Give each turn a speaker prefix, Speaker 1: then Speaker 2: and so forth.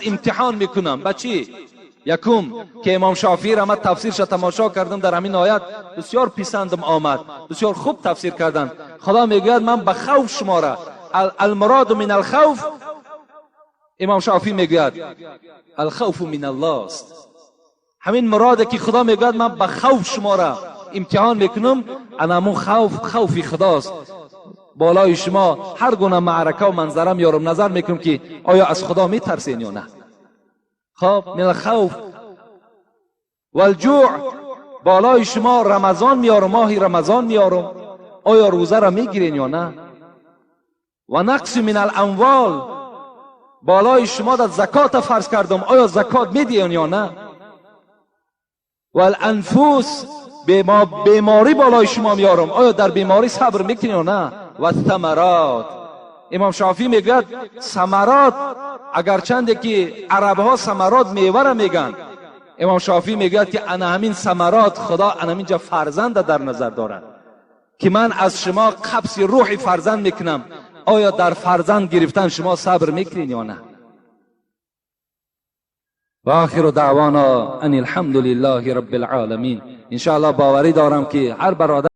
Speaker 1: имтиҳон мекунам. Ба чӣ? Якум ки имом Шофеӣ ра ман тафсирша тамошо кардам, дар ҳамин оят бисёр писандам омад, бисёр хуб тафсир карданд. Худо мегӯяд: ман ба хавф шумора. المراد من الخوف, имом Шофеӣ мегӯяд, الخوف من الله است. Ҳамин муроде ки Худо мегӯяд, ман ба хавф шумора имтиҳон мекунам, ана ҳамун хавф, хавфи Худост. Болои шумо ҳар гуна маърака ва манзара меёрам, назар мекунам ки оё аз Худо метарсен ё на. Хоб, من الخوف والجوع, болои шумо Рамазон меёрам, моҳи Рамазон меёрам, оё рӯза ра мегирен ё на. ونقص من الأموال, болои шумо дар закота фарз кардам, оё закот медиҳен ё на. والأنفس, беморӣ болои шумо меёрам, оё дар беморӣ сабр мекунед ё на. والثمرات, имом Шофӣ мегӯяд, ثمرات, агарчанде ки арабҳо ثمرات мевара мегӯянд, имом Шофӣ мегӯяд ки ана ҳамин ثمرات, Худо ана ҳаминҷа фарзанда дар назар дорад, ки ман аз шумо қабзи рӯҳи фарзанд мекунам, оё дар фарзанд гирифтан шумо сабр мекунед ё на. وآخر دعوانا أن الحمد لله رب العالمين. انشاءالله باوری دارم که هر برادر